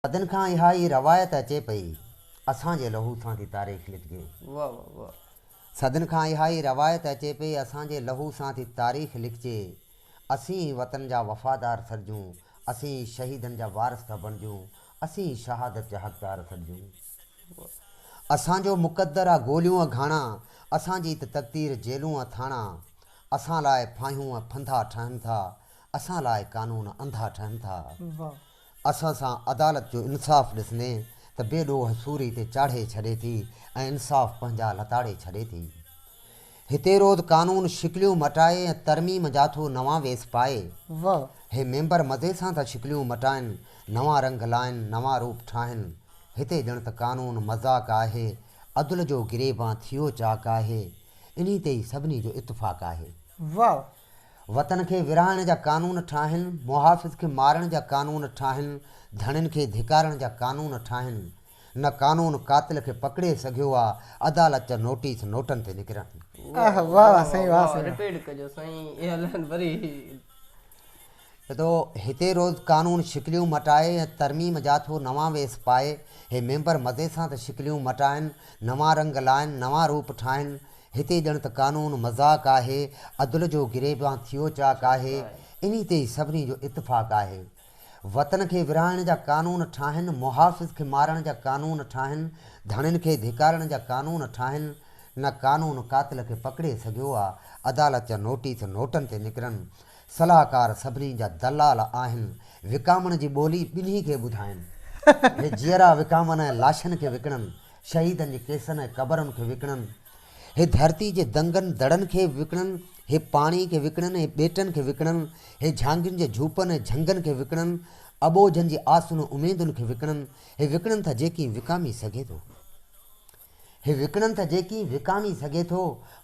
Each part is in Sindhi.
صدين کان اها ئي روايت اچي پئي، اسان جي لهو سان ٿي تاريخ لکجي. واه واه واه. صدين کان اها ئي روايت اچي پئي، اسان جي لهو سان ٿي تاريخ لکجي. اسين ئي وطن جا وفادار سڏجون، اسين ئي شهيدن جا وارث ٿا بڻجون، اسين ئي شهادت جا حقدار سڏجون. اسان جو مقدر آ گوليون ۽ گهاڻا، اسان جي ته تقدير جيلون ۽ ٿاڻا. اسان لاء ڦاهيون ۽ ڦنڌا ٺهن ٿا، اسان لاء قانون انڌا ٺهن ٿا. اسان سان عدالت جو انصاف ڏسندين ته بي ڏوهه سوري تي چاڙهي ڇڏي ٿي ۽ انصاف پنهنجا لتاڙي ڇڏي ٿي. هتي روز قانون شڪليون مٽائي ۽ ترميم جا ٿو نوان ويس پائي. هي ميمبر مزي سان ٿا شڪليون مٽائن، نوان رنگ لائن، نوان روپ ٺاهن. هتي ڄڻ ته قانون مذاق آهي، عدل جو گريبان ٿيو چاڪ آهي. انهي تي ئي سڀني جو اتفاق آهي. وطن کي ورهائڻ جا قانون ٺاهن، محافظ کي مارڻ جا قانون ٺاهن، ڌڻين کي ڌڪارڻ جا قانون ٺاهن. نه قانون قاتل کي پڪڙي سگهيو آ، عدالت جا نوٽيس نوٽن تي نڪرن. آه واه واه سائين واه سائين واه. رپيٽ ڪجو سائين اها لائن وري. ته هتي روز قانون شڪليون مٽائي ۽ ترميم جا ٿو نوان ويس پائي. هي ميمبر مزي سان ته شڪليون مٽائن، نوان رنگ لائن، نوان روپ ٺاهن. هتي ڄڻ ته قانون مذاق آهي، عدل جو گريبان ٿيو چاڪ آهي. انهي تي ئي سڀني جو اتفاق آهي. وطن کي ورهائڻ جا قانون ٺاهن، محافظ کي مارڻ جا قانون ٺاهن، ڌڻين کي ڌڪارڻ جا قانون ٺاهن. نه قانون قاتل کي پڪڙي سگهيو آ، عدالت جا نوٽيس نوٽن تي نڪرن. صلاحڪار سڀني جا دلال آهن، وڪامڻ جي ٻولي ٻنهي کي ٻڌائين. هي جيئرا وڪامن ۽ لاشن کي وڪڻن، شهيدن جي ڪيسن ۽ قبرن کي وڪڻن. هي ڌرتي جي دنگن دڙن کي وڪڻن، هي پاڻي کي وڪڻن، هي ٻيٽن کي وڪڻن، هي جهانگين جي جهوپن ۽ جهنگن کي وڪڻن، اٻوجهن جي آسن اميدن کي وڪڻن، هي وڪڻن ٿا جيڪي وڪامي سگهي ٿو. هي وڪڻن ته جيڪي وڪامي سگهي ٿو،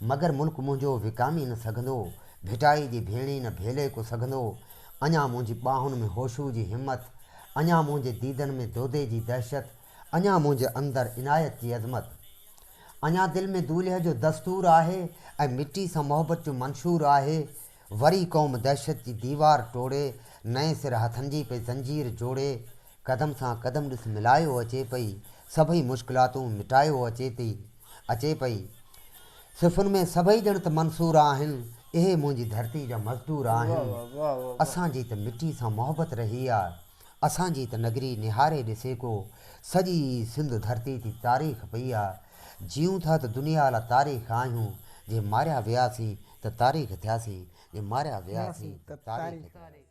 مگر ملڪ منهنجو وڪامي نه سگهندو، ڀٽائي جي ڀيڻي نه ڀيلي ڪو سگهندو، اڃا منهنجي ٻانهن ۾ هوشو جي همت، اڃا منهنجي ديدن ۾ دودي جي دهشت، اڃا منهنجي اندر عنايت جي عظمت، اڃا دل ۾ دولهه جو دستور آهي ۽ مٽي سان محبت جو منشور آهي، وري قوم دهشت جي ديوار ٽوڙي، نئين سر هٿن جي پئي زنجير جوڙي، قدم سان قدم ڏس ملايو اچي پئي، سڀئي مشڪلاتون مٽايو اچي ٿي، اچي پئي. صفن ۾ سڀئي ڄڻ ته منصور آهن، اهي منهنجي ڌرتي جا مزدور آهن. اسان جي ته مٽي سان محبت رهي آ، اسان جي ته نگري نهاري ڏسي ڪو، سڄي سنڌ ڌرتي ٿي تاريخ پئي آ. جيئون ٿا ته دنيا لا تاريخ آهيون، جي ماريا وياسين ته تاريخ ٿياسين، جي ماريا وياسين ته تاريخ ٿياسين.